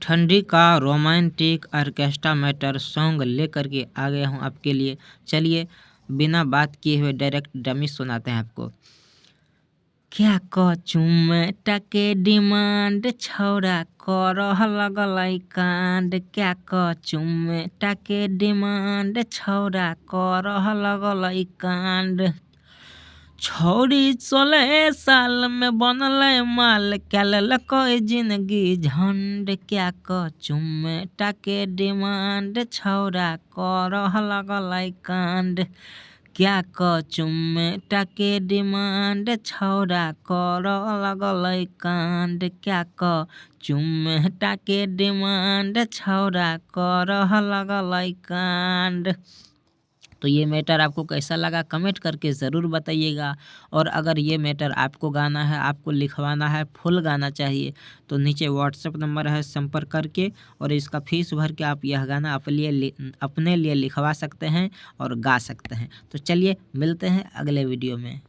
ठंडी का romantic orchestra matter song लेकर के आ गया हूँ आपके लिए। चलिए बिना बात किए हुए डायरेक्ट डमी सुनाते हैं आपको। क्या क चुम्मे के डिमांड छौड़ा करह लगलै कांड, क्या क चुम्मे के डिमांड छौड़ा करह लगलै कांड। छौड़ी 16 साल में बनलै माल, क्या लेलकै जिंदगी झंड, क्या क चुम्मे के डिमांड छौड़ा करह लगलै कांड, क्या क चुम्मे के डिमांड छौड़ा करऽ लगलै कांड, क्या क चुम्मे के डिमांड छौड़ा करह लगलै कांड। तो ये मैटर आपको कैसा लगा कमेंट करके ज़रूर बताइएगा। और अगर ये मैटर आपको गाना है, आपको लिखवाना है, फुल गाना चाहिए तो नीचे व्हाट्सएप नंबर है, संपर्क करके और इसका फीस भर के आप यह गाना अपने लिए लिखवा सकते हैं और गा सकते हैं। तो चलिए मिलते हैं अगले वीडियो में।